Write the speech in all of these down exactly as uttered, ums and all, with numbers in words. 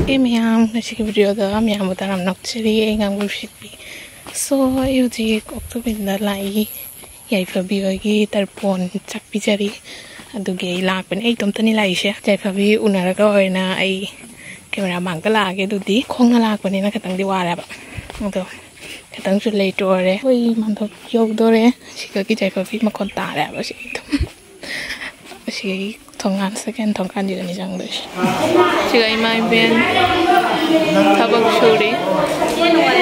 ꯑꯦ ꯃꯌꯥꯝ, ꯉꯁꯤꯒꯤ ꯚꯤꯗꯤꯑꯣꯗ ꯃꯌꯥꯝꯕꯨ ꯇꯔꯥꯝꯅ ꯑꯣꯛꯆꯔꯤ꯫ ꯑꯩ ꯉꯥꯡꯕ ꯎꯁꯤꯠꯄꯤ꯫ So, ꯑꯩ ꯍꯧꯖꯤꯛ ꯑꯣꯛꯇꯣꯕꯤꯟꯗ ꯂꯥꯛꯏ꯫ ꯌꯥꯏꯐꯕꯤ ꯍꯣꯏꯒꯤ ꯇꯔꯄꯣꯟ ꯆꯥꯛ ꯄꯤꯖꯔꯤ꯫ ꯑꯗꯨꯒꯤ ꯑꯩ ꯂꯥꯛꯄꯅꯦ꯫ ꯑꯩ ꯏꯇꯣꯝꯇꯅꯤ ꯂꯥꯛꯏꯁꯦ꯫ ꯌꯥꯏꯐꯕꯤ ꯎꯅꯔꯒ ꯑꯣꯏꯅ ꯑꯩ ꯀꯦꯃꯦꯔꯥ ꯃꯥꯡꯗ ꯂꯥꯛꯑꯒꯦ꯫ ꯑꯗꯨꯗꯤ ꯈꯣꯡꯅ ꯂꯥꯛꯄꯅꯤꯅ ꯈꯤꯇꯪꯗꯤ ꯋꯥꯔꯦꯕ꯫ ꯑꯗꯣ ꯈꯤꯇꯪꯁꯨ ꯂꯦꯠ ꯑꯣꯏꯔꯦ꯫ ꯑꯩꯈꯣꯏ ꯃꯟꯗꯣꯞ ꯌꯧꯗꯣꯔꯦ꯫ ꯁꯤꯒꯒꯤ ꯌꯥꯏꯐꯕꯤ ꯃꯈꯣꯟ ꯇꯥꯔꯦꯕ ꯁꯤ ꯑꯗꯨꯝ꯫ ꯑꯁꯤꯒꯤ ꯊꯣꯡꯒꯥꯟ, ꯁꯦꯀꯦꯟ ꯊꯣꯡꯒꯥꯟꯁꯤꯗꯅꯤ ꯆꯪꯗꯣꯏꯁꯦ꯫ ꯁꯤꯒ ꯏꯃꯥ ꯏꯕꯦꯟ ꯊꯕꯛ ꯁꯨꯔꯤ꯫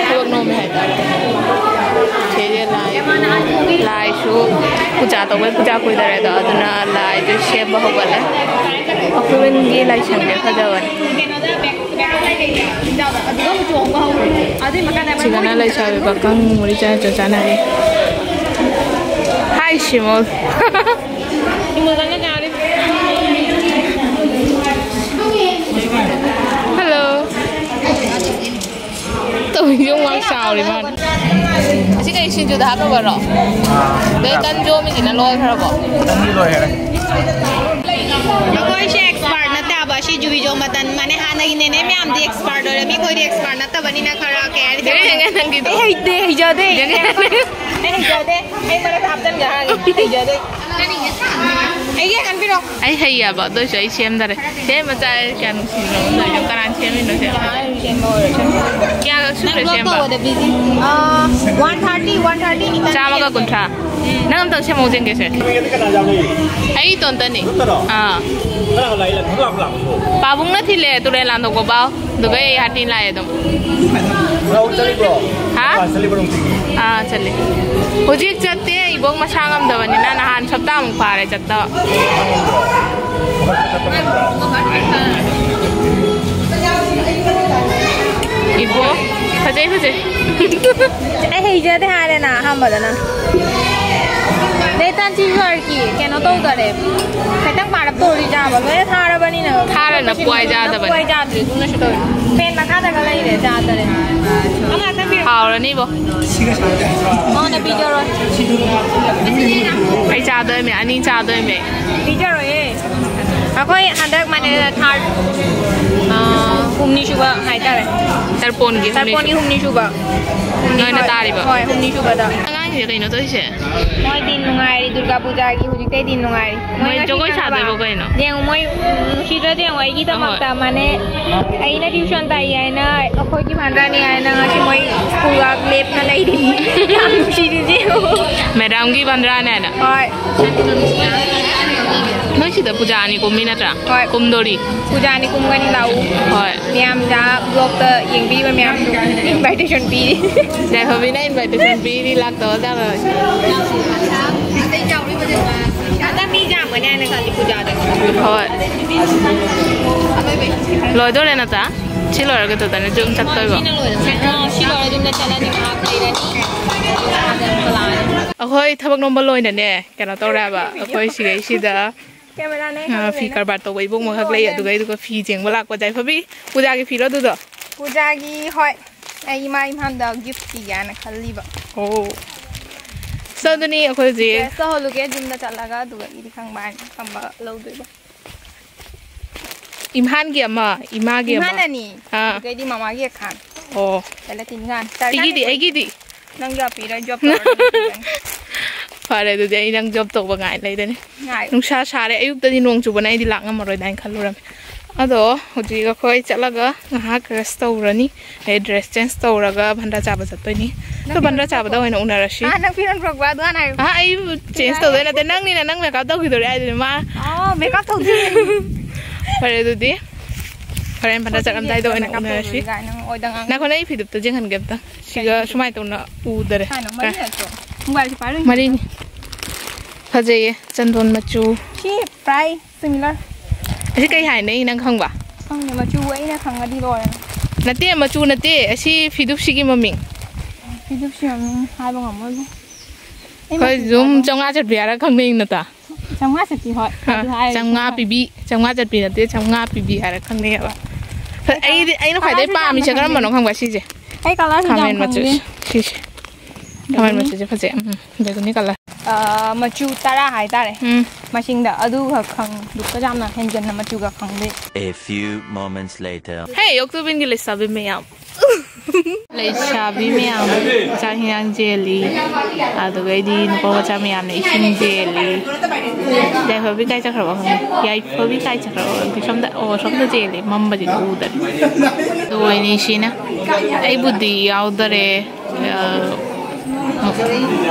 ꯊꯕꯛ ꯅꯣꯝꯃꯦ ꯍꯥꯏꯇꯥꯔꯦ꯫ ꯁꯤꯁꯦ ꯂꯥꯏ, ꯂꯥꯏꯁꯨ ꯄꯨꯖꯥ ꯇꯧꯕꯩ ꯄꯨꯖꯥ ꯀꯨꯏꯗꯔꯦꯗꯣ, ꯑꯗꯨꯅ ꯂꯥꯏꯁꯨ ꯁꯦꯝꯕ ꯍꯧꯒꯠꯂꯦ꯫ ꯑꯩꯈꯣꯏꯒꯤ ꯂꯥꯏꯁꯪꯁꯦ ꯐꯖꯕꯅꯦ꯫ ꯁꯤꯗꯅ ꯂꯩꯁꯥꯕꯤ ꯄꯥꯈꯪ ꯃꯔꯤ ꯆꯥ ꯆꯥ ꯆꯥꯅꯔꯤ꯫ ꯍꯥꯏ ꯁꯤꯃꯣꯜ꯫ ꯍꯜꯂꯣ꯫ ꯇꯧꯔꯤꯁꯦ ꯌꯦꯡꯉꯨ, ꯃꯥ ꯆꯥꯎꯔꯤ ꯃꯥꯅ꯫ ꯑꯁꯤ ꯀꯩ ꯁꯤꯡꯖꯨꯗ ꯍꯥꯞꯅꯕꯔꯣ? ꯑꯗꯩ ꯇꯟ ꯌꯣꯝꯃꯤꯁꯤꯅ ꯂꯣꯏꯈ꯭ꯔꯕꯣ? ꯇꯟꯗꯤ ꯂꯣꯏꯈ꯭ꯔꯦ꯫ ꯑꯩꯈꯣꯏꯁꯦ ꯑꯦꯛꯁꯄꯥꯔꯠ ꯅꯠꯇꯦ ꯍꯥꯏꯕ꯫ ꯁꯤ ꯖꯨꯕꯤ ꯖꯣ ꯃꯇꯟ ꯃꯥꯅꯦ꯫ ꯍꯥꯟꯅꯒꯤ ꯅꯦꯅꯦ ꯃꯌꯥꯝꯗꯤ ꯑꯦꯛꯁꯄꯥꯔꯠ ꯑꯣꯏꯔꯦ, ꯃꯤ ꯑꯩꯈꯣꯏꯗꯤ ꯑꯦꯛꯁꯄꯥꯔꯠ ꯅꯠꯇꯕꯅꯤꯅ ꯈꯔ ꯀꯩ ꯍꯥꯏꯅꯤ? ꯌꯦꯡꯉꯦ, ꯌꯦꯡꯉꯦ ꯅꯪꯒꯤꯗꯣ꯫ ꯑꯩ ꯍꯩꯇꯦ, ꯍꯩꯖꯗꯦ꯫ ꯌꯦꯡꯉꯦ ꯅꯪꯒꯤ ꯑꯩ ꯍꯩꯖꯗꯦ꯫ ꯑꯩ ꯃꯔꯛꯇ ꯍꯥꯞꯆꯤꯟꯒꯦ ꯍꯥꯏꯔꯒ ꯍꯩꯖꯗꯦ꯫ ꯑꯩꯒꯤ ꯍꯥꯟꯕꯤꯔꯣ꯫ ꯑꯩ ꯍꯩꯌꯦꯕ, ꯑꯗꯨ ꯑꯣꯏꯁꯨ ꯑꯩ ꯁꯦꯝꯗꯔꯦ꯫ ꯁꯦꯝꯕ ꯆꯥꯏ, ꯀꯌꯥ ꯅꯨꯡꯁꯤꯕꯅꯣ꯫ ꯑꯗꯨ ꯑꯣꯏꯁꯨ ꯀꯅꯥꯅ ꯁꯦꯝꯃꯤꯅꯣ ꯁꯦ? ꯀꯌꯥꯒ ꯁꯨꯔꯦ ꯁꯦꯝꯕ? ꯅꯪ ꯕ꯭ꯂꯣꯛ ꯇꯧꯕꯗ ꯕꯤꯖꯤ꯫ ꯑꯥ, ꯋꯥꯟ ꯊꯥꯔꯇꯤ, ꯋꯥꯟ ꯊꯥꯔꯇꯤ ꯈꯤꯇꯪ ꯆꯥꯝꯃꯒ ꯀꯨꯟꯊ꯭ꯔꯥ꯫ ꯅꯪ ꯑꯝꯇꯪ ꯁꯦꯝꯃꯛꯑꯣ ꯌꯦꯡꯒꯦꯁꯦ꯫ ꯑꯩ ꯏꯇꯣꯟꯇꯅꯤ꯫ ꯅꯠꯇꯔꯣ? ꯑꯥ꯫ ꯀꯅꯥ ꯂꯥꯛꯏ? ꯂꯥꯛ-, ꯂꯥꯛ-, ꯂꯥꯛ-, ꯂꯥꯛ-, ꯄꯥꯕꯨꯡꯅ ꯊꯤꯜꯂꯦ, ꯇꯨꯔꯦꯜ ꯂꯥꯟꯊꯣꯛꯄ ꯄꯥꯎ꯫ ꯑꯗꯨꯒ ꯑꯩ ꯍꯥꯇꯤ ꯂꯥꯛꯑꯦ ꯑꯗꯨꯝ꯫ ꯂꯧ ꯆꯠꯂꯤꯕ꯭ꯔꯣ? ꯍꯥ? ꯀ꯭ꯂꯥꯁ ꯆꯠꯂꯤꯕ꯭ꯔꯣ ꯅꯨꯡꯇꯤꯒꯤ? ꯑꯥ, ꯆꯠꯂꯦ꯫ ꯍꯧꯖꯤꯛ ꯆꯠꯇꯦ, ꯏꯕꯣꯛ ꯃꯁꯥ ꯉꯝꯗꯕꯅꯤꯅ ꯅꯍꯥꯟ ꯍꯞꯇꯥꯃꯨꯛ ꯐꯥꯔꯦ ꯆꯠꯇꯕ꯫ ꯍꯧꯒꯠꯄ ꯆꯠꯄ ꯉꯝꯕ꯭ꯔꯣ? ꯏꯕꯣꯛ, ꯐꯖꯩ, ꯐꯖꯩ꯫ ꯑꯩ ꯍꯩꯖꯗꯦ ꯍꯥꯏꯔꯦꯅ ꯑꯍꯥꯟꯕꯗꯅ꯫ ꯅꯦꯇꯥꯟ ꯁꯤꯁꯨ ꯀꯩꯅꯣ ꯇꯧꯗꯔꯦ꯫ ꯈꯤꯇꯪ ꯄꯥꯔꯞ ꯇꯧꯔꯤ ꯌꯥꯕ꯫ ꯂꯣꯏꯅ ꯊꯥꯔꯕꯅꯤꯅ꯫ ꯊꯥꯔꯅ ꯄꯨꯋꯥꯏ ꯆꯥꯗꯕꯅꯤ꯫ ꯄꯨꯋꯥꯏ ꯆꯥꯗ꯭ꯔꯦ꯫ ꯑꯗꯨꯅꯁꯨ ꯇꯧꯔꯤ꯫ ꯐꯦꯟ ꯃꯈꯥꯗꯒ ꯂꯩꯔꯦ, ꯆꯥꯗꯔꯦ꯫ ꯑꯃ ꯉꯥꯛꯇꯪ ꯄꯤꯔꯛꯑꯣ꯫ ꯍꯥꯎꯔꯅꯤꯕꯣ꯫ ꯃꯉꯣꯟꯗ ꯄꯤꯖꯔꯣꯏ꯫ ꯑꯩ ꯆꯥꯗꯣꯏꯃꯦ, ꯑꯅꯤ ꯆꯥꯗꯣꯏꯃꯦ꯫ ꯄꯤꯖꯔꯣꯏꯌꯦ꯫ ꯑꯩꯈꯣꯏ ꯍꯟꯗꯛ ꯃꯥꯅꯦ ꯊꯥꯔꯠ, ꯍꯨꯝꯅꯤ ꯁꯨꯕ ꯍꯥꯏꯇꯥꯔꯦ꯫ ꯇꯔꯄꯣꯟꯒꯤ ꯍꯨꯝꯅꯤ ꯇꯔꯄꯣꯟꯒꯤ ꯁꯨꯕ꯫ ꯍꯨꯝꯅꯤ ꯁꯨꯕ꯫ ꯍꯨꯝꯅꯤ ꯅꯣꯏꯅ ꯍꯣꯏ꯫ ꯇꯥꯔꯤꯕ? ꯍꯣꯏ, ꯍꯨꯝꯅꯤ ꯁꯨꯕꯗ꯫ ꯑꯉꯥꯡꯁꯦ ꯀꯩꯅꯣ ꯇꯧꯔꯤꯁꯦ? ꯃꯣꯏꯗꯤ ꯅꯨꯡꯉꯥꯏꯔꯤ, ꯗꯨꯔꯒꯥ ꯄꯨꯖꯥꯒꯤ ꯍꯧꯖꯤꯛꯇꯩꯗꯤ ꯅꯨꯡꯉꯥꯏꯔꯤ꯫ ꯃꯣꯏ ꯃꯣꯏ ꯉꯁꯤ ꯖꯒꯣꯏ ꯈꯪꯉꯕ? ꯁꯥꯗꯣꯏꯕꯣ ꯀꯩꯅꯣ? ꯌꯦꯡꯉꯨ, ꯃꯣꯏ ꯅꯨꯡꯁꯤꯗ꯭ꯔꯗꯤ ꯌꯦꯡꯉꯨ, ꯑꯩꯒꯤꯗꯃꯛꯇ ꯑꯍꯣꯏ꯫ ꯃꯥꯅꯦ, ꯑꯩꯅ ꯇ꯭ꯌꯨꯁꯟ ꯇꯥꯛꯏ ꯍꯥꯏꯅ ꯑꯩꯈꯣꯏꯒꯤ ꯚꯥꯟꯗ꯭ꯔꯥꯅꯤ ꯍꯥꯏꯅ ꯉꯁꯤ ꯃꯣꯏ ꯁ꯭ꯀꯨꯜꯒ ꯂꯦꯞꯅ ꯂꯩꯔꯤꯅꯤ꯫ ꯌꯥꯝ ꯅꯨꯡꯁꯤꯔꯤꯁꯦ ꯌꯦꯡꯉꯨ꯫ ꯃꯦꯗꯥꯝꯒꯤ ꯚꯥꯟꯗ꯭ꯔꯥꯅꯦ ꯍꯥꯏꯅ꯫ ꯍꯣꯏ꯫ ꯅꯣꯏ ꯁꯤꯗ ꯄꯨꯖꯥ ꯑꯅꯤ ꯀꯨꯝꯃꯤ ꯅꯠꯇ꯭ꯔꯥ? ꯍꯣꯏ꯫ ꯀꯨꯝꯗꯣꯔꯤ꯫ ꯄꯨꯖꯥ ꯑꯅꯤ ꯀꯨꯝꯒꯅꯤ, ꯂꯥꯛꯎ꯫ ꯍꯣꯏ꯫ ꯃꯌꯥꯝꯗ, ꯕ꯭ꯂꯣꯛꯇ ꯌꯦꯡꯕꯤꯔꯤꯕ ꯃꯌꯥꯝꯁꯨ ꯏꯟꯚꯥꯏꯇꯦꯁꯟ ꯄꯤꯔꯤ꯫ ꯌꯥꯏꯐꯕꯤꯅ ꯏꯟꯚꯥꯏꯇꯦꯁꯟ ꯄꯤꯔꯤ, ꯂꯥꯛꯇꯕ ꯖꯥꯠꯂꯣ? ꯍꯟꯗꯛ ꯃꯤ ꯌꯥꯝꯒꯅꯤ ꯍꯥꯏꯅ ꯈꯜꯂꯤ ꯄꯨꯖꯥꯗ꯫ ꯍꯣꯏ꯫ ꯂꯣꯏꯗꯣꯔꯦ ꯅꯠꯇ꯭ꯔꯥ? ꯁꯤ ꯂꯣꯏꯔꯒ ꯇꯧꯗꯅ ꯌꯨꯝ ꯆꯠꯇꯣꯏꯕ꯫ ꯁꯤꯅ ꯂꯣꯏꯔꯦ꯫ ꯑꯥ, ꯁꯤ ꯂꯣꯏꯔ ꯌꯨꯝꯗ ꯆꯠꯂꯅꯤ, ꯉꯥꯏꯍꯥꯛ ꯂꯩꯔꯅꯤ꯫ ꯑꯗ ꯑꯃꯨꯛꯀ ꯂꯥꯛꯑꯅꯤ꯫ ꯑꯩꯈꯣꯏ ꯊꯕꯛ ꯅꯣꯝꯕ ꯂꯣꯏꯅꯅꯦ, ꯀꯩꯅꯣ ꯇꯧꯔꯦꯕ, ꯑꯩꯈꯣꯏ ꯁꯤꯒꯩꯁꯤꯗ ꯀꯦꯃꯦꯔꯥꯅꯦ ꯑ, ꯈꯪꯗꯦ꯫ ꯐꯤ ꯀꯔꯕꯥꯔ ꯇꯧꯕ ꯏꯕꯨꯡ ꯑꯃꯈꯛ ꯂꯩ, ꯂꯣꯏꯔꯦ꯫ ꯑꯗꯨꯒ ꯑꯩꯗꯨꯒ ꯐꯤ ꯆꯦꯡꯕ ꯂꯥꯛꯄ꯫ ꯖꯥꯏꯐꯕꯤ, ꯄꯨꯖꯥꯒꯤ ꯐꯤꯔꯣ ꯑꯗꯨꯗꯣ? ꯄꯨꯖꯥꯒꯤ, ꯍꯣꯏ꯫ ꯑꯩ ꯏꯃꯥ ꯏꯝꯐꯥꯜꯗ ꯒꯤꯐ ꯄꯤꯒꯦꯅ ꯈꯜꯂꯤꯕ꯫ ꯑꯣ꯫ So, ꯑꯗꯨꯅꯤ ꯑꯩꯈꯣꯏ ꯍꯧꯖꯤꯛ ꯗ꯭ꯔꯦꯁ ꯇꯧꯍꯜꯂꯨꯒꯦ ꯌꯨꯝꯗ ꯆꯠꯂꯒ, ꯑꯗꯨꯒ ꯏꯗꯤ ꯈꯪꯕ ꯍꯥꯏꯅ ꯈꯝꯕ ꯂꯧꯗꯣꯏꯕ꯫ ꯏꯝꯐꯥꯜꯒꯤ ꯑꯃ, ꯏꯃꯥꯒꯤ ꯑꯃ꯫ ꯏꯝꯐꯥꯜ ꯑꯅꯤ꯫ ꯑꯥ꯫ ꯑꯗꯨꯒꯩꯗꯤ ꯃꯃꯥꯒꯤ ꯑꯈꯥꯡ꯫ ꯑꯣ꯫ ꯆꯠꯂ ꯇꯤꯟ ꯉꯥꯟ꯫ ꯑꯩꯒꯤꯗꯤ, ꯑꯩꯒꯤꯗꯤ꯫ ꯅꯪ ꯌꯥ ꯄꯤꯔ ꯖꯣꯕ ꯇꯧꯔ ꯂꯩꯕꯅꯤ꯫ ꯐꯔꯦ, ꯑꯗꯨꯗꯤ ꯑꯩ ꯅꯪ ꯖꯣꯕ ꯇꯧꯕ ꯉꯥꯏ ꯂꯩꯗꯅꯤ꯫ ꯉꯥꯏ꯫ ꯅꯨꯡꯁꯥ ꯁꯥꯔꯦ, ꯑꯌꯨꯛꯇꯗꯤ ꯅꯣꯡ ꯆꯨꯕꯅ ꯑꯩꯗꯤ ꯂꯥꯛ ꯉꯝꯃꯔꯣꯏꯗꯥꯏꯅ ꯈꯜꯂꯨꯔꯝꯃꯤ꯫ ꯑꯗꯣ ꯍꯧꯖꯤꯛ ꯑꯩꯈꯣꯏ ꯆꯠꯂꯒ ꯉꯥꯏꯍꯥꯛ ꯔꯦꯁ ꯇꯧꯔꯅꯤ꯫ ꯑꯩ ꯗ꯭ꯔꯦꯁ ꯆꯦꯟꯖ ꯇꯧꯔꯒ ꯚꯟꯗꯥ ꯆꯥꯕ ꯆꯠꯇꯣꯏꯅꯤ꯫ ꯑꯗꯣ ꯅꯪ ꯚꯟꯗꯥ ꯐꯤꯔꯣꯟ ꯆꯥꯕꯗ ꯄꯨꯔꯛꯄ꯭ꯔꯣ? ꯑꯣꯏꯅ ꯎꯅꯔꯁꯤ꯫ ꯑꯥ, ꯅꯪ ꯐꯤꯔꯣꯟ ꯄꯨꯔꯛꯄ꯭ꯔꯣ? ꯑꯗꯨ ꯍꯥꯟꯅ ꯍꯥꯏꯌꯨ꯫ ꯑꯥ, ꯑꯩ ꯆꯦꯟꯖ ꯇꯧꯗꯣꯏ ꯅꯠꯇꯦ, ꯅꯪꯅꯤꯅ ꯅꯪ ꯃꯦꯀꯞ ꯇꯧꯈꯤꯗꯣꯔꯦ ꯍꯥꯏꯗꯨꯅꯤ ꯃꯥ꯫ ꯑꯥ, ꯃꯦꯀꯞ ꯇꯧꯗꯣꯏꯅꯤ꯫ ꯐꯔꯦ, ꯑꯗꯨꯗꯤ ꯍꯣꯔꯦꯟ ꯚꯟꯗꯥ ꯆꯠꯂꯝꯗꯥꯏꯗ ꯑꯣꯏꯅ ꯃꯦꯀꯞ ꯎꯅꯔꯁꯤ꯫ ꯇꯧꯗꯣꯏꯅꯤ ꯀꯥꯏꯅ ꯑꯣꯏꯗ ꯉꯥꯡ-꯫ ꯉꯥꯏꯈꯣ, ꯅꯪ ꯑꯩ ꯐꯤꯗꯨꯞꯇ ꯌꯦꯡꯍꯟꯒꯦ ꯑꯝꯇ꯫ ꯁꯤꯒ ꯀꯩ ꯐꯤꯗꯨꯞ? ꯁꯨꯃꯥꯏꯅ ꯇꯧꯅ ꯎꯗꯔꯦ꯫ ꯀꯥꯏꯅꯣ, ꯃꯔꯤ ꯅꯠꯇ꯭ꯔꯣ? ꯃꯣꯕꯥꯏꯜꯁꯦ ꯄꯥꯏꯔꯣꯏ꯫ ꯃꯔꯤꯅꯤ꯫ ꯐꯖꯩꯌꯦ, ꯆꯟꯗꯣꯟ ꯃꯆꯨ꯫ ꯁꯤ ꯄ꯭ꯔꯥꯏ ꯁꯤꯃꯤꯂꯔ꯫ ꯑꯁꯤ ꯀꯩ ꯍꯥꯏꯅꯩ ꯅꯪ ꯈꯪꯕ? ꯈꯪꯗꯦ, ꯃꯆꯨ ꯑꯩꯅ ꯈꯪꯉꯗꯤ ꯂꯣꯏꯔꯦ꯫ ꯅꯠꯇꯦ, ꯃꯆꯨ ꯅꯠꯇꯦ, ꯑꯁꯤ ꯐꯤꯗꯨꯞꯁꯤꯒꯤ ꯃꯃꯤꯡ꯫ ꯐꯤꯗꯨꯞꯁꯤ ꯃꯃꯤꯡ ꯍꯥꯏꯕ ꯉꯝꯃꯣꯏꯕꯨ꯫ ꯑꯩ ꯍꯣꯏ, ꯃꯆꯨ ꯑꯗꯨꯝ ꯍꯥꯏꯕ ꯆꯥꯝꯃꯉꯥ ꯆꯠꯄꯤ ꯍꯥꯏꯔ ꯈꯪꯅꯩ ꯅꯠꯇ꯭ꯔꯥ? ꯆꯥꯝꯃꯉꯥ ꯆꯠꯄꯤ, ꯍꯣꯏ꯫ ꯑꯥ, ꯑꯗꯨ ꯍꯥꯏꯔꯗꯤ ꯆꯥꯝꯃꯉꯥ ꯈꯪꯉꯦ꯫ ꯄꯤꯕꯤ, ꯆꯥꯝꯃꯉꯥ ꯆꯠꯄꯤ ꯅꯠꯇꯦ, ꯆꯥꯝꯃꯉꯥ ꯄꯤꯕꯤ ꯍꯥꯏꯔ ꯈꯪꯅꯩꯌꯦꯕ꯫ ꯑꯩ ꯑꯩꯗꯤ, ꯑꯩꯅ ꯈ꯭ꯋꯥꯏꯗꯩ ꯀꯂꯔꯁꯨ ꯌꯥꯝꯅ ꯄꯥꯝꯃꯤꯁꯦ ꯈꯪꯗꯦ꯫ ꯀꯔꯝꯕꯅꯣ ꯈꯪꯕ꯭ꯔꯥ? ꯁꯤꯁꯦ꯫ ꯑꯩ ꯀꯂꯔꯁꯨ ꯌꯥꯝ ꯈꯥꯃꯦꯟ ꯃꯆꯨ, ꯈꯪꯗꯦ꯫ ꯁꯤꯁꯦ꯫ ꯈꯥꯃꯦꯟ ꯕꯦꯒꯨꯅꯤ꯫ ꯃꯆꯨꯁꯦ ꯐꯖꯩ꯫ ꯎꯝ, ꯎꯝ, ꯕꯦꯒꯨꯅꯤ ꯀꯂꯔ꯫ ꯑ, ꯃꯆꯨ ꯇꯔꯥ ꯍꯥꯏꯇꯥꯔꯦ꯫ ꯎꯝ꯫ ꯃꯁꯤꯡꯗ ꯑꯗꯨꯒ ꯈꯪ-, ꯗꯨꯀ ꯌꯥꯝꯅ ꯍꯦꯟꯖꯟꯅ ꯃꯆꯨꯒ ꯈꯪꯗꯦ꯫ A few moments later. ꯍꯦ, ꯑꯣꯛꯇꯣꯕꯤꯟꯒꯤ ꯂꯩꯁꯥꯕꯤ ꯃꯌꯥꯝ꯫ ꯂꯩꯁꯥꯕꯤ ꯃꯌꯥꯝ ꯆꯥꯛ ꯍꯤꯟꯖꯥꯡ ꯆꯦꯜꯂꯤ, ꯑꯗꯨꯒꯩꯗꯤ ꯅꯨꯄꯥ ꯃꯆꯥ ꯃꯌꯥꯝꯅ ꯏꯁꯤꯡ ꯆꯦꯜꯂꯤ꯫ ꯌꯥꯏꯐꯕꯤ ꯀꯥꯏ ꯆꯠꯈ꯭ꯔꯕ ꯈꯪꯗꯦ꯫ ꯌꯥꯏꯐꯕꯤ ꯀꯥꯏ ꯆꯠꯈ꯭ꯔꯕ ꯈꯪꯗꯦ꯫ ꯁꯣꯝꯗ, ꯑꯣ, ꯁꯣꯝꯗ ꯆꯦꯜꯂꯤ, ꯃꯝꯕꯁꯤꯗ ꯎꯗꯔꯦ꯫ ꯑꯗꯨ ꯑꯣꯏꯅꯤ ꯁꯤꯅ꯫ ꯑꯩꯕꯨꯗꯤ ꯌꯥꯎꯗꯔꯦ꯫ ꯑ,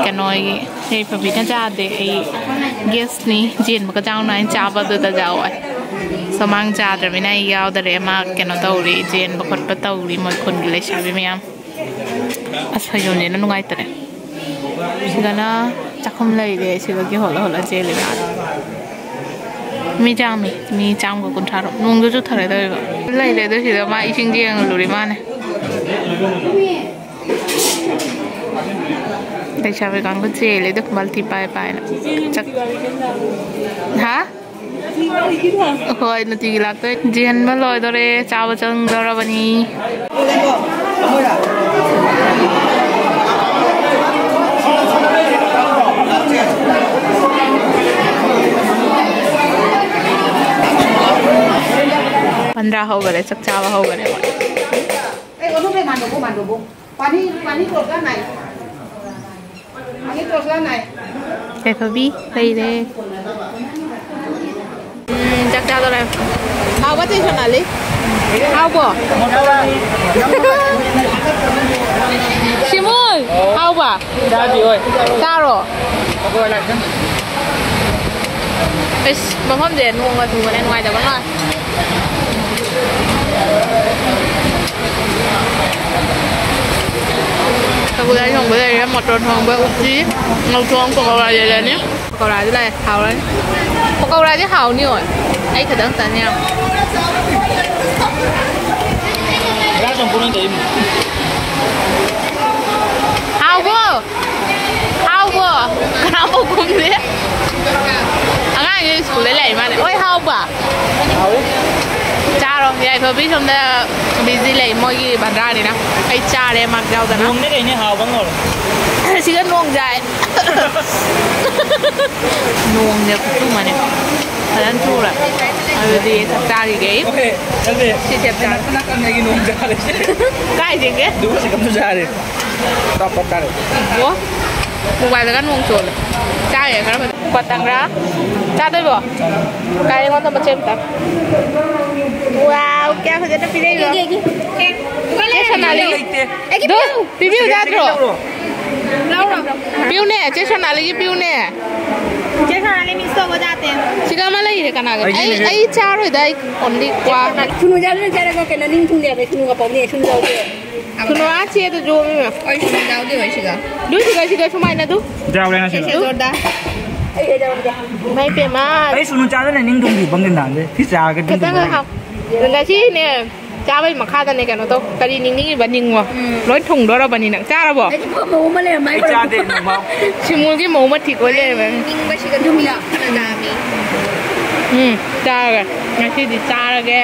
ꯀꯩꯅꯣꯒꯤ, ꯌꯥꯏꯐꯕꯤꯅ ꯆꯥꯗꯦ꯫ ꯑꯩ ꯒꯦꯁꯅꯤ, ꯆꯦꯟꯕꯒ ꯆꯥꯎꯅ ꯍꯥꯏꯅ ꯆꯥꯕꯗꯨꯗ ꯌꯥꯎꯋꯦ꯫ ꯁꯨꯃꯥꯡ ꯆꯥꯗ꯭ꯔꯕꯅꯤꯅ ꯑꯩ ꯌꯥꯎꯗꯔꯦ꯫ ꯃꯥ ꯀꯩꯅꯣ ꯇꯧꯔꯤ, ꯆꯦꯟꯕ ꯈꯣꯠꯄ ꯇꯧꯔꯤ ꯃꯣꯏ ꯈꯨꯟꯒꯤ ꯂꯩꯁꯥꯕꯤ ꯃꯌꯥꯝ꯫ ꯑꯁ, ꯐꯩꯖꯣꯝꯁꯤꯅ ꯅꯨꯡꯉꯥꯏꯇꯔꯦ꯫ ꯁꯤꯗꯅ ꯆꯥꯛꯈꯨꯝ ꯂꯩꯔꯦ, ꯁꯤꯗꯒꯤ ꯍꯣꯠꯂ ꯍꯣꯠꯂ ꯆꯦꯜꯂꯦ ꯃꯥ꯫ ꯃꯤ ꯆꯥꯝꯃꯤ, ꯃꯤ ꯆꯥꯝꯃꯒ ꯀꯨꯟꯊ꯭ꯔꯥꯔꯣꯝ꯫ ꯅꯣꯡꯁꯨ ꯆꯨꯊꯔꯦ ꯇꯧꯔꯤꯕ꯫ ꯂꯩꯔꯦ ꯑꯗꯨ ꯁꯤꯗ ꯃꯥ ꯏꯁꯤꯡ ꯌꯦꯡꯉꯨꯔꯤ ꯃꯥꯅꯦ꯫ ꯂꯩꯁꯥꯕꯤ ꯀꯥꯡꯕꯨ ꯆꯦꯜꯂꯦ ꯑꯗꯨ ꯃꯜꯇꯤ ꯄꯥꯏ ꯄꯥꯏꯅ꯫ ꯆꯠ-, ꯍꯥ? ꯍꯣꯏ, ꯅꯨꯡꯇꯤꯒꯤ ꯂꯥꯛꯇꯣꯏ꯫ ꯆꯦꯟꯕ ꯂꯣꯏꯗꯣꯔꯦ, ꯆꯥꯕ ꯆꯪꯗꯧꯔꯕꯅꯤ꯫ ꯄꯟꯗ꯭ꯔꯥ ꯍꯧꯈꯔꯦ, ꯆꯥꯛ ꯆꯥꯕ ꯍꯧꯈꯔꯦ ꯃꯣꯏ꯫ ए, ओनू पे मांडो, वो मांडो, वो। पानी, पानी तोड़ना नहीं। पानी तोड़ना नहीं। ꯌꯥꯏꯐꯕꯤ ꯂꯩꯔꯦ꯫ ꯎꯝ, ꯆꯥꯛ ꯆꯥꯗꯣꯔꯦ꯫ ꯍꯥꯎꯕ ꯆꯦ ꯁꯣꯅꯥꯂꯤ? ꯍꯥꯎꯕꯣ? ꯁꯤꯃꯣꯟ! ꯍꯥꯎꯕ? ꯆꯥꯗ꯭ꯔꯤ, ꯍꯣꯏ꯫ ꯆꯥꯔꯣ꯫ ꯑꯩꯈꯣꯏ ꯂꯥꯛꯀꯅꯤ꯫ ꯏꯁ, ꯃꯐꯝꯁꯦ ꯅꯣꯡꯒ ꯆꯨꯕꯅꯦ ꯅꯨꯡꯉꯥꯏꯇꯕ ꯃꯥꯜꯂꯦ꯫ ꯁꯒꯣꯜ ꯍꯋꯥꯏ ꯊꯣꯡꯕ ꯂꯩꯔꯦ, ꯃꯣꯇꯣꯔ ꯊꯣꯡꯕ, ꯎꯇꯤ, ꯉꯧꯊꯣꯡ, ꯄꯀꯧꯔꯥ ꯂꯩꯔꯅꯤ꯫ ꯄꯀꯧꯔꯥꯗꯤ ꯂꯥꯛꯑꯦ, ꯍꯥꯎꯔꯅꯤ꯫ ꯄꯀꯧꯔꯥꯗꯤ ꯍꯥꯎꯅꯤ ꯑꯣꯏ꯫ ꯑꯩ ꯈꯛꯇꯪ ꯆꯥꯅꯤꯡꯉꯦ꯫ ꯉꯥ ꯆꯝꯐꯨꯠ ꯑꯣꯏꯅ ꯇꯧꯔꯤꯅꯦ꯫ ꯍꯥꯎꯕ꯭ꯔꯣ? ꯍꯥꯎꯕ꯭ꯔꯣ? ꯀꯅꯥꯝꯐꯥꯎ ꯈꯨꯝꯗꯦ꯫ ꯑꯉꯥꯡꯁꯦ ꯁ꯭ꯀꯨꯜꯗ ꯂꯥꯛꯏ ꯃꯥꯅꯦ꯫ ꯑꯣꯏ, ꯍꯥꯎꯕ? ꯍꯥꯎꯋꯤ꯫ ꯆꯥꯔꯣ꯫ ꯌꯥꯏꯐꯕꯤ ꯁꯣꯝꯗ ꯕꯤꯖꯤ ꯂꯩ, ꯃꯣꯏꯒꯤ ꯚꯟꯗ꯭ꯔꯥꯅꯤꯅ꯫ ꯑꯩ ꯆꯥꯔꯦ, ꯃꯥꯛ ꯌꯥꯎꯗꯅ꯫ ꯅꯣꯡꯅꯦ ꯀꯩꯅꯦ, ꯍꯥꯎꯕ ꯉꯧꯔꯦ꯫ ꯁꯤꯗ ꯅꯣꯡ ꯇꯥꯏ꯫ ꯅꯣꯡꯁꯦ ꯈꯨꯆꯨ ꯑꯃꯅꯦ꯫ ꯐꯖꯅ ꯆꯨꯔꯦ꯫ ꯑꯗꯨꯗꯤ ꯆꯥꯛ ꯆꯥꯈꯤꯒꯦ ꯑꯩ꯫ ꯁꯤ ꯆꯦꯞ ꯆꯥꯔꯦ꯫ ꯀꯥꯏꯗꯒꯤ? ꯑꯣ, ꯃꯣꯕꯥꯏꯜꯗꯒ ꯅꯣꯡ ꯆꯣꯠꯂꯦ꯫ ꯆꯥꯔꯦ ꯈꯔ ꯐꯖꯅ꯫ ꯄꯇꯪꯔꯥ? ꯆꯥꯗꯣꯏꯕꯣ? ꯀꯥꯏ, ꯑꯩꯉꯣꯟꯗ ꯃꯆꯦꯠ ꯑꯝꯇ꯫ ꯋꯥꯎ, ꯀꯌꯥ ꯐꯖꯅ ꯄꯤꯔꯛꯏꯕ꯫ ꯆꯦ ꯁꯣꯅꯥꯂꯤ꯫ ꯑꯗꯨ ꯄꯤꯕꯤꯌꯨ ꯌꯥꯗ꯭ꯔꯣ? ꯄꯤꯌꯨꯅꯦ, ꯆꯦ ꯁꯣꯅꯥꯂꯤꯒꯤ ꯄꯤꯌꯨꯅꯦ꯫ ꯆꯦ ꯁꯣꯅꯥꯂꯤ miss ꯇꯧꯕ ꯌꯥꯗꯦ꯫ ꯁꯤꯗ ꯑꯃ ꯂꯩꯔꯦ, ꯀꯅꯥꯒꯤ? ꯑꯩ, ꯑꯩ ꯆꯥꯔꯣꯏꯗ, ꯑꯩ only ꯀ꯭ꯋꯥ꯫ ꯁꯨꯅꯨ ꯆꯥꯗꯨꯅ ꯆꯥꯔꯒ ꯀꯩꯅꯣ ꯅꯤꯡ ꯊꯨꯡꯗꯦ ꯍꯥꯏꯕ, ꯁꯨꯅꯨꯒ ꯄꯥꯎꯅꯦ, ꯁꯨꯅꯨ ꯌꯥꯎꯗꯦ꯫ ꯁꯨꯅꯨ ꯑꯥ ꯆꯦꯗ ꯌꯣꯝꯃꯤꯕ꯫ ꯑꯩ ꯁꯨꯅꯨ ꯌꯥꯎꯗꯦ ꯍꯣꯏ ꯁꯤꯗ꯫ ꯗꯨ ꯁꯤꯒ, ꯁꯤꯒ ꯁꯨꯃꯥꯏꯅ ꯑꯗꯨ꯫ ꯌꯥꯎꯔꯦ ꯉꯁꯤꯗꯣ꯫ ꯁꯦ, ꯁꯦ, ꯖꯣꯔꯗꯥ꯫ ꯏꯃꯥꯏ ꯄꯦꯝꯃ꯫ ꯑꯩ ꯁꯨꯅꯨ ꯆꯥꯗꯅ ꯅꯤꯡ ꯊꯨꯡꯗ꯭ꯔꯤ ꯄꯪꯒꯟ ꯅꯥꯟꯗꯦ꯫ ꯁꯤ ꯆꯥꯔꯒ ꯈꯤꯇꯪ ꯅꯤꯡꯊꯨꯡꯗ꯭ꯔꯤ꯫ ꯍꯥꯎ꯫ ꯉꯁꯤꯅꯦ ꯆꯥꯕꯩ ꯃꯈꯥꯗꯅꯦ ꯀꯩꯅꯣ ꯇꯧ꯫ ꯀꯔꯤ ꯅꯤꯡꯅꯤꯡꯉꯤꯕ ꯅꯤꯡꯉꯣ꯫ ꯎꯝ꯫ ꯂꯣꯏ ꯊꯨꯡꯗꯣꯔꯕꯅꯤ ꯅꯪ꯫ ꯆꯥꯔꯕꯣ? ꯑꯩꯗꯤ ꯄꯨꯔꯥ ꯃꯧ ꯑꯃ ꯂꯩꯔꯝꯃꯦ꯫ ꯑꯩ ꯆꯥꯗꯦ, ꯅꯣꯡꯃ꯫ ꯁꯤꯃꯨꯒꯤ ꯃꯧ ꯑꯃ ꯊꯤꯀꯣ ꯂꯩꯔꯝꯃꯦ꯫ ꯅꯤꯡꯕꯁꯤꯒ ꯌꯨꯝꯗ ꯐꯅ ꯇꯥꯝꯃꯤ꯫ ꯎꯝ, ꯆꯥꯔꯒꯦ꯫ ꯉꯁꯤꯗꯤ ꯆꯥꯔꯒꯦ꯫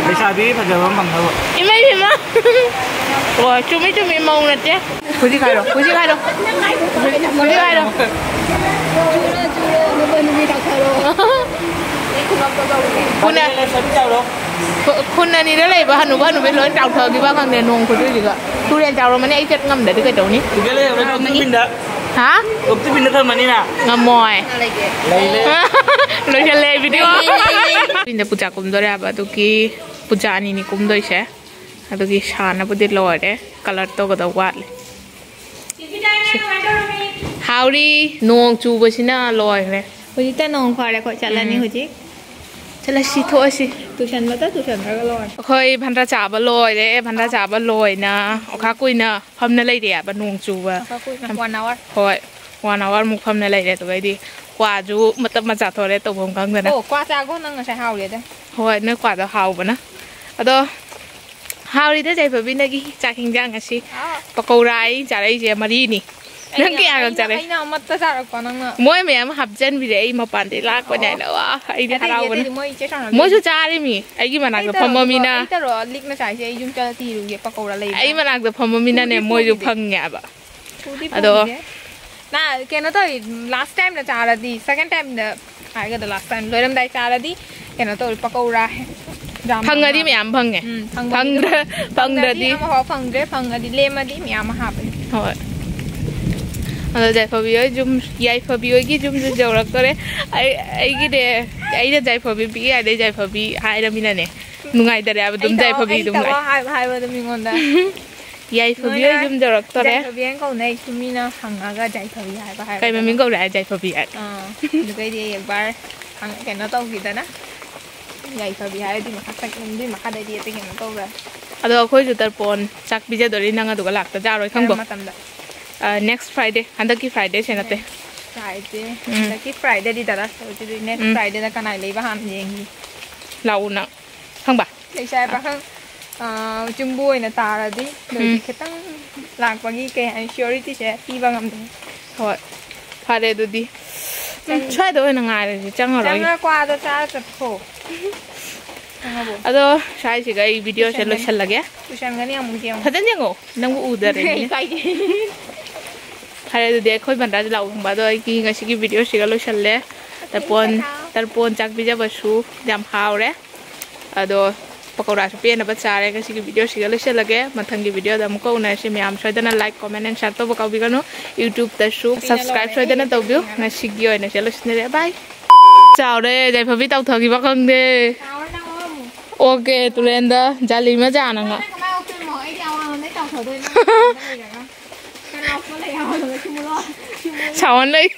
ꯂꯩꯁꯥꯕꯤ ꯐꯖꯕ ꯑꯃ ꯐꯪꯅꯕ꯫ ꯏꯃꯩ ꯏꯃ꯫ ꯑꯣ, ꯆꯨꯝꯃꯤ, ꯆꯨꯝꯃꯤ, ꯃꯧ ꯅꯠꯇꯦ꯫ ꯍꯧꯖꯤꯛ ꯍꯥꯏꯔꯣ, ꯍꯧꯖꯤꯛ ꯍꯥꯏꯔꯣ꯫ ꯍꯧꯖꯤꯛ ꯍꯥꯏꯔꯣ꯫ ꯆꯨꯔꯣ, ꯆꯨꯔꯣ, ꯅꯨꯄꯥ ꯅꯨꯄꯤ ꯇꯥꯎꯊꯔꯣ꯫ ꯈꯨꯟ-, ꯈꯨꯟ ꯑꯅꯤꯗ ꯂꯩꯕ ꯍꯅꯨꯕ ꯍꯅꯨꯕꯤ ꯂꯣꯏ ꯆꯥꯎꯊꯈꯤꯕ ꯈꯪꯗꯦ ꯅꯣꯡ ꯈꯨꯆꯨꯁꯤꯒ꯫ ꯇꯨꯔꯦꯜ ꯆꯥꯎꯔꯝꯃꯅꯤ, ꯑꯩ ꯆꯠ ꯉꯝꯗ꯭ꯔꯗꯤ ꯀꯩꯗꯧꯅꯤ? ꯇꯨꯔꯦꯜ ꯂꯩꯔꯝꯃꯅꯤ, ꯇꯣꯞꯇꯨ ꯄꯤꯟꯗ꯫ ꯍꯥ? ꯇꯣꯞꯇꯨ ꯄꯤꯟꯗ ꯊꯝꯃꯅꯤꯅ꯫ ꯉꯝꯃꯣꯏ꯫ ꯂꯩ, ꯂꯩ꯫ ꯂꯣꯏꯁꯜꯂꯦ video꯫ ꯂꯩ, ꯂꯩ, ꯂꯩ꯫ ꯄꯤꯟꯗ ꯄꯨꯖꯥ ꯀꯨꯝꯗꯣꯔꯦ ꯍꯥꯏꯕ, ꯑꯗꯨꯒꯤ ꯄꯨꯖꯥ ꯑꯅꯤꯅꯤ ꯀꯨꯝꯗꯣꯏꯁꯦ꯫ ꯑꯗꯨꯒꯤ ꯁꯥꯅꯕꯨꯗꯤ ꯂꯣꯏꯔꯦ, colour ꯇꯧꯒꯗꯕ ꯋꯥꯠꯂꯤ꯫ ꯍꯥꯎꯔꯤ, ꯅꯣꯡ ꯆꯨꯕꯁꯤꯅ ꯂꯣꯏꯈ꯭ꯔꯦ꯫ ꯍꯧꯖꯤꯛꯇ ꯅꯣꯡ ꯐꯔꯦ, ꯑꯩꯈꯣꯏ ꯆꯠꯂꯅꯤ ꯎꯝ꯫ ꯍꯧꯖꯤꯛ꯫ ꯆꯠꯂꯁꯤ, ꯊꯣꯛꯑꯁꯤ꯫ ꯇꯨꯁꯟꯕꯇ ꯇꯨꯁꯟꯈ꯭ꯔꯒ ꯂꯣꯏꯔꯦ꯫ ꯑꯩꯈꯣꯏ ꯚꯟꯗꯥ ꯆꯥꯕ ꯂꯣꯏꯔꯦ, ꯚꯟꯗꯥ ꯆꯥꯕ ꯂꯣꯏꯅ ꯑꯣꯈꯥ ꯀꯨꯏꯅ ꯐꯝꯅ ꯂꯩꯔꯦ ꯍꯥꯏꯕ, ꯅꯣꯡ ꯆꯨꯕ꯫ ꯑꯣꯈꯥ ꯀꯨꯏꯅ, one hour꯫ ꯍꯣꯏ, one hour ꯃꯨꯛ ꯐꯝꯅ ꯂꯩꯔꯦ, ꯑꯗꯨꯒ ꯑꯩꯗꯤ ꯀ꯭ꯋꯥꯁꯨ ꯃꯇꯞ ꯃꯆꯥ ꯊꯣꯔꯦ ꯇꯧꯐꯝ ꯈꯪꯗꯅ꯫ ꯑꯣ, ꯀ꯭ꯋꯥ ꯆꯥꯈꯣ ꯅꯪ ꯉꯁꯥꯏ ꯍꯥꯎꯔꯦꯗ꯫ ꯍꯣꯏ, ꯅꯣꯏ ꯀ꯭ꯋꯥꯗꯣ ꯍꯥꯎꯕꯅ꯫ ꯑꯗꯣ ꯍꯥꯎꯔꯤꯗ ꯌꯥꯏꯐꯕꯤ ꯅꯪꯒꯤ ꯆꯥꯛ ꯍꯤꯟꯖꯥꯡ ꯉꯁꯤ꯫ ꯑꯥ꯫ ꯄꯀꯧꯔꯥ ꯑꯩ ꯆꯥꯔꯛꯏꯁꯦ ꯃꯔꯤꯅꯤ꯫ ꯅꯪ ꯑꯩꯅ, ꯀꯌꯥꯒ ꯑꯩꯅ, ꯆꯥꯔꯛꯏ? ꯑꯩꯅ ꯑꯃꯠꯇ ꯆꯥꯔꯛꯄ, ꯅꯪꯅ꯫ ꯃꯣꯏ ꯃꯌꯥꯝ ꯍꯥꯞꯆꯟꯕꯤꯔꯦ, ꯑꯩ ꯃꯄꯥꯟꯗꯩ ꯂꯥꯛꯄꯅꯦ ꯑꯣ꯫ ꯍꯥꯏꯅ꯫ ꯋꯥ, ꯑꯩꯗꯤ ꯑꯇꯩꯗꯤ, ꯍꯔꯥꯎꯕꯅ꯫ ꯑꯇꯩꯗꯤ ꯃꯣꯏ ꯆꯦ ꯁꯥꯟꯅꯕꯤ꯫ ꯃꯣꯏꯁꯨ ꯆꯥꯔꯤꯃꯤ, ꯑꯩꯒꯤ ꯃꯅꯥꯛꯇ ꯑꯩ ꯇꯧꯔꯣ, ꯐꯝꯕ ꯃꯤꯅ꯫ ꯑꯩ ꯇꯧꯔꯣ, ꯂꯤꯛꯅ ꯆꯥꯏꯁꯦ, ꯑꯩ ꯌꯨꯝ ꯆꯠꯂ ꯊꯤꯔꯨꯒꯦ, ꯄꯀꯧꯔꯥ ꯂꯩꯕ꯭ꯔꯥ? ꯑꯩ ꯃꯅꯥꯛꯇ ꯐꯝꯕ ꯃꯤꯅꯅꯦ, ꯄꯨꯗꯤ ꯃꯣꯏꯁꯨ ꯄꯨꯈꯤꯗꯦ꯫ ꯐꯪꯉꯦꯕ꯫ ꯄꯨꯗꯤ ꯑꯗꯣ ꯄꯨꯈꯤꯗꯦ꯫ ꯅ ꯀꯩꯅꯣ ꯇꯧꯋꯤ, ꯂꯥꯁ ꯇꯥꯏꯝꯗ ꯆꯥꯔꯗꯤ, ꯁꯦꯀꯦꯟ ꯇꯥꯏꯝꯗ ꯍꯥꯏꯒꯗ꯭ꯔꯥ, ꯂꯥꯁ ꯇꯥꯏꯝ ꯂꯣꯏꯔꯝꯗꯥꯏ ꯆꯥꯔꯗꯤ ꯀꯩꯅꯣ ꯇꯧꯔꯤ, ꯄꯀꯧꯔꯥ ꯍꯦ-, ꯌꯥꯝ ꯐꯪꯉꯗꯤ ꯐꯪꯉꯦ꯫ ꯃꯌꯥꯝ ꯐꯪꯉꯦ꯫ ꯎꯝ, ꯐꯪꯕꯗꯤ ꯐꯪꯗ꯭ꯔ-, ꯑꯗꯨꯝ ꯐꯪꯗ꯭ꯔꯗꯤ ꯑꯃꯐꯥꯎ ꯐꯪꯗ꯭ꯔꯦ, ꯐꯪꯉꯗꯤ ꯂꯦꯝꯃꯗꯤ ꯃꯌꯥꯝ ꯑꯃ ꯍꯥꯞꯄꯅꯤ꯫ ꯍꯣꯏ꯫ ꯑꯗꯣ ꯌꯥꯏꯐꯕꯤ ꯍꯣꯏ ꯌꯨꯝ, ꯌꯥꯏꯐꯕꯤ ꯍꯣꯏꯒꯤ ꯌꯨꯝꯁꯨ ꯌꯧꯔꯛꯇꯣꯔꯦ꯫ ꯑꯩ, ꯑꯩꯒꯤꯅꯦ, ꯑꯩꯅ ꯌꯥꯏꯐꯕꯤ ꯄꯤꯛꯏ ꯀꯥꯏꯗꯩ ꯌꯥꯏꯐꯕꯤ ꯍꯥꯏꯔꯃꯤꯅꯅꯦ, ꯅꯨꯡꯉꯥꯏꯇꯔꯦ ꯍꯥꯏꯕ ꯑꯗꯨꯝ ꯑꯩ ꯇꯧ-, ꯌꯥꯏꯐꯕꯤ ꯑꯩ ꯑꯗꯨꯝ ꯇꯧ ꯂꯥꯛꯑꯦ꯫ ꯍꯥꯏꯕ, ꯍꯥꯏꯕ ꯑꯗꯨꯝ ꯃꯤꯉꯣꯟꯗ꯫ ꯌꯥꯏꯐꯕꯤ ꯅꯣꯏꯅ ꯍꯣꯏ ꯌꯨꯝ ꯌꯧꯔꯛꯇꯣꯔꯦ꯫ ꯌꯥꯏꯐꯕꯤ ꯍꯥꯏꯅ ꯀꯧꯅꯩ, ꯁꯨꯝ ꯃꯤꯅ ꯍꯪꯉꯒ ꯌꯥꯏꯐꯕꯤ ꯍꯥꯏꯕ ꯀꯩ ꯍꯥꯏꯔꯒꯅ꯫ ꯃꯃꯤꯡ ꯀꯧꯔꯦ ꯍꯥꯏ ꯌꯥꯏꯐꯕꯤ ꯍꯥꯏ? ꯑꯥ, ꯑꯗꯨꯒꯩꯗꯤ ꯑꯩ ꯑꯦꯛꯕꯥꯔ ꯈꯪ-, ꯀꯩꯅꯣ ꯇꯧꯈꯤꯗꯅ꯫ ꯌꯥꯏꯐꯕꯤ ꯍꯥꯏꯔꯗꯤ ꯃꯈꯥ ꯆꯠ-, ꯑꯗꯨꯏ ꯃꯈꯥꯗꯩꯗꯤ ꯑꯇꯩ ꯀꯩꯅꯣ ꯇꯧꯔꯦ꯫ ꯑꯗꯣ ꯑꯩꯈꯣꯏꯁꯨ ꯇꯔꯄꯣꯟ ꯆꯥꯛ ꯄꯤꯖꯗꯣꯔꯤ, ꯅꯪ ꯑꯗꯨꯒ ꯂꯥꯛꯇ ꯌꯥꯔꯣꯏ ꯈꯪꯕ꯭ꯔꯣ? ꯀꯔꯝꯕ ꯃꯇꯝꯗ? ꯑ, next Friday, ꯍꯟꯗꯛꯀꯤ Fridayꯁꯦ ꯅꯠꯇꯦ꯫ Next Friday꯫ ꯎꯝ꯫ ꯍꯟꯗꯛꯀꯤ Fridayꯗꯤ ꯗꯗꯥ ꯁꯣꯏꯗ꯭ꯔꯤ, next ꯎꯝ꯫ Fridayꯗ ꯀꯅꯥꯏ ꯂꯩꯕ ꯍꯥꯟꯅ ꯌꯦꯡꯒꯦ꯫ ꯂꯥꯛꯎ ꯅꯪ꯫ ꯈꯪꯕ? ꯂꯩꯁꯥ ꯄꯥꯈꯪ, ꯑꯥ, ꯌꯨꯝꯕꯨ ꯑꯣꯏꯅ ꯇꯥꯔꯗꯤ, ꯑꯗꯨꯗꯤ ꯎꯝ꯫ ꯈꯤꯇꯪ ꯂꯥꯛꯄꯒꯤ ꯀꯩ ꯍꯥꯏꯅꯤ, suretityꯁꯦ ꯄꯤꯕ ꯉꯝꯗꯦ꯫ ꯍꯣꯏ꯫ ꯐꯔꯦ ꯑꯗꯨꯗꯤ꯫ ꯎꯝ, ꯆꯪ-, ꯁ꯭ꯋꯥꯏꯗ ꯑꯣꯏꯅ ꯉꯥꯏꯔꯁꯤ, ꯆꯪꯉꯔꯣꯏꯒꯦ꯫ ꯆꯪꯉ ꯀ꯭ꯋꯥꯗꯣ ꯆꯥꯔ ꯆꯠꯈꯣ꯫ ꯈꯪꯉꯕꯣ? ꯑꯗꯣ ꯁ꯭ꯋꯥꯏꯁꯤꯒ ꯑꯩ videoꯁꯦ ꯄꯨꯁꯟꯒꯅꯤ꯫ ꯂꯣꯏꯁꯤꯜꯂꯒꯦ꯫ ꯄꯨꯁꯟꯒꯅꯤ ꯑꯃꯨꯛ ꯌꯦꯡꯉꯣ꯫ ꯐꯖꯅ ꯌꯦꯡꯉꯣ, ꯅꯪꯕꯨ ꯎꯗꯔꯦ ꯃꯤꯅ꯫ ꯏꯀꯥꯏꯖꯩ꯫ ꯐꯔꯦ ꯑꯗꯨꯗꯤ ꯑꯩꯈꯣꯏ ꯕꯟꯗꯥꯁꯦ ꯂꯥꯛꯑꯣ ꯈꯪꯕ꯫ ꯑꯗꯣ ꯑꯩꯒꯤ ꯉꯁꯤꯒꯤ videoꯁꯤꯒ ꯂꯣꯏꯁꯤꯜꯂꯦ꯫ ꯇꯔꯄꯣꯟ, ꯇꯔꯄꯣꯟ ꯆꯥꯛ ꯄꯤꯖꯕꯁꯨ ꯌꯥꯝ ꯍꯥꯎꯔꯦ꯫ ꯑꯗꯣ ꯄꯀꯧꯔꯥꯁꯨ ꯄꯦꯟꯅꯕ ꯆꯥꯔꯦ꯫ ꯉꯁꯤꯒꯤ videoꯁꯤꯒ ꯂꯣꯏꯁꯤꯜꯂꯒꯦ꯫ ꯃꯊꯪꯒꯤ videoꯗ ꯑꯃꯨꯛꯀ ꯎꯅꯔꯁꯤ꯫ ꯃꯌꯥꯝ ꯁꯣꯏꯗꯅ like, comment and share ꯇꯧꯕ ꯀꯥꯎꯕꯤꯒꯅꯨ꯫ YouTubeꯇꯁꯨ subscribe ꯁꯣꯏꯗꯅ ꯇꯧꯕꯤꯌꯨ꯫ ꯉꯁꯤꯒꯤ ꯑꯣꯏꯅ ꯁꯤꯗ ꯂꯣꯏꯁꯤꯟꯖꯔꯦ꯫ Bye꯫ ꯆꯥꯎꯔꯦ, ꯌꯥꯏꯐꯕꯤ ꯇꯥꯎꯊꯈꯤꯕ ꯈꯪꯗꯦ꯫ Okay, ꯇꯨꯔꯦꯟꯗ ꯖꯥꯂꯤ ꯃꯆꯥꯅ ꯉꯥ꯫ ꯁꯥꯎꯍꯟ ꯂꯩ꯫